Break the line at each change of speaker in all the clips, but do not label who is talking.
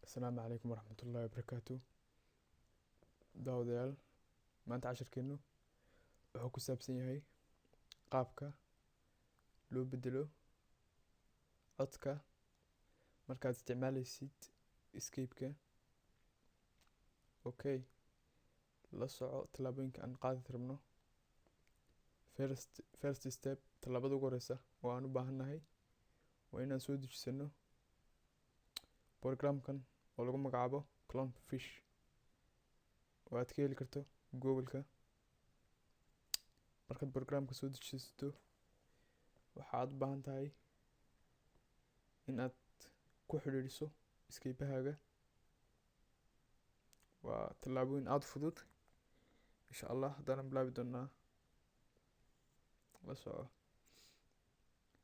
Asalaamu calaykum waraxmatullaahi wabarakaatu. Daawadayaal, maanta cashirkeenu wuxuu ku saabsan yahay qaabka loo bedelo codka markaad isticmaaleysid Skype-ka. Okay, la soco tallaabooyinka aan qaadi rabno. First step, tallaabada ugu horeysa oo aan u baahannahay waa inaan soo dejisano programkan oo lagu magacaabo Clownfish, oo aad ka heli karto Google-ka. Markaad programka soo dejisato, waxaad u baahan tahay in aad ku xidhiidhiso Skype-haaga. Waa tallaabooyin aada u fudud. Insha Allah haddana bilaabi doonaa. La soco.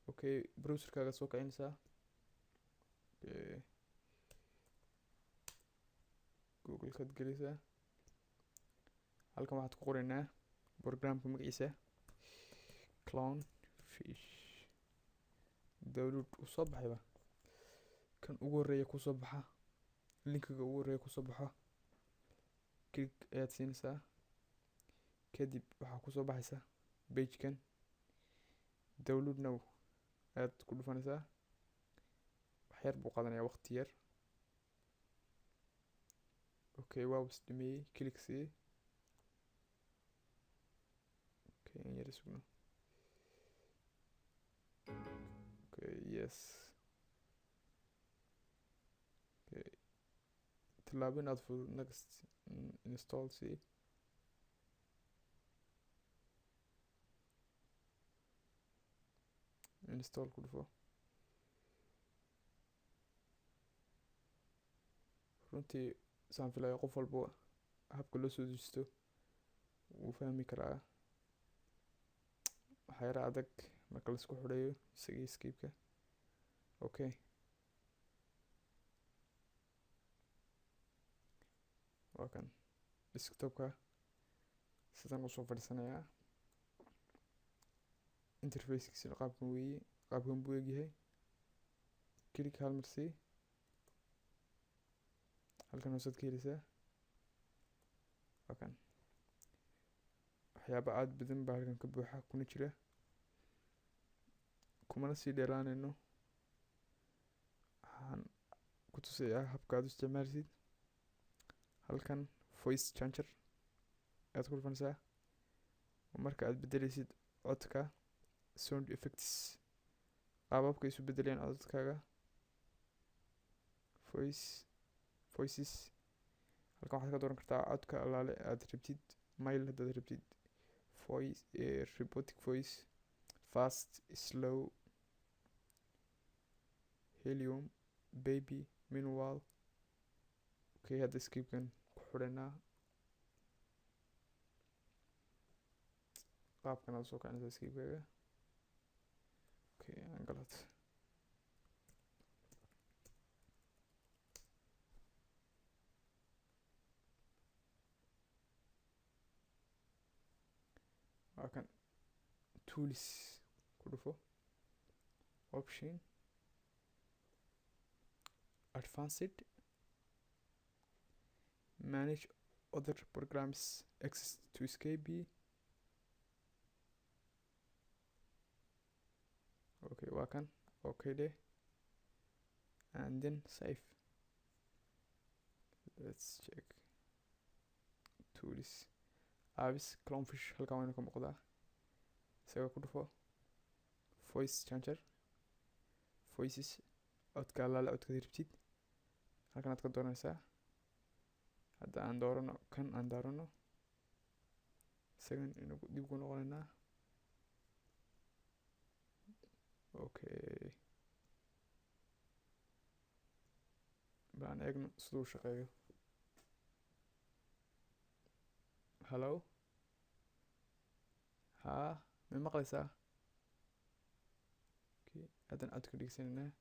Okay, browserkaaga soo kicinaysaa. Okay. Google-kaad gelaysaa. Halkan waxaad ku qoraynaa programka magaciisa, Clownfish. Download uu soo baxayba, kan ugu horeeya kusoo baxa, linkiga ugu horeeya kusoo baxo click ayaad siinaysaa. Kadib waxaa kusoo baxaysa page-kan. Download now ayaad ku dhufanaysaa. Wax yar buu qaadanayaa, waqti yar. Okay, waa is dhameeyey. Click sii. Okay, in yar sugno. Okay, yes. Okay, tallaabo inaad fudud. Next, install sii. Install ku dhufo. Runtii saan filayo, qof walba habka loo soo dejisto wuu fahmi karaa. Waxaa yara adag marka laisku xidhayo isagii Skype-ka. Okay, waa kan desktopka, sidan usoo fadhiisanayaa. Interfacekiisuna qaabkan weeye, qaabkan buu egyahay. Click hal mar sii. Halkan hoosaad ka heleysaa. Waa kan, waxyaaba aada badan baa halkan ka buuxa kuna jira. Kumana sii dheeraaneyno. Waxaan ku tusayaa habka aad u isticmaalsid. Halkan voice changer ayaad ku dhufanaysaa marka aad bedeleysid codka. Sound effects, qaababka isu bedelayaan codadkaaga. Voice, voices, halkan waxaad ka dooran kartaa codka allaale aad rabtid. Male haddaad rabtid, voice, robotic voice, fast, slow, helium, baby, manual. Okay, hadda Skype-kan ku xidhanaa. Qaabkan aad soo kicinaysaa Skype-kaaga. Okay, aan galad. Waa kan, tools ku dhufo, option, advanced, manage other programs access to Skype. Okay, waa kan. Okay dheh and then save. Let's check tools, apps, Clownfish. Halkan waynu ka muuqdaa. Isaga ku dhufo. Voice changer, voices, codka allaale codkaad rabtid halkan aad ka dooranaysaa. Hadda aan doorano kan, aan doorano isagan, inagu dib ugu noqonaynaa. Okay, bal aan eegno siduu u shaqeeyo. Hello, haa, ma maqlaysaa? Okay, haddana codka dhegeysanaynaa.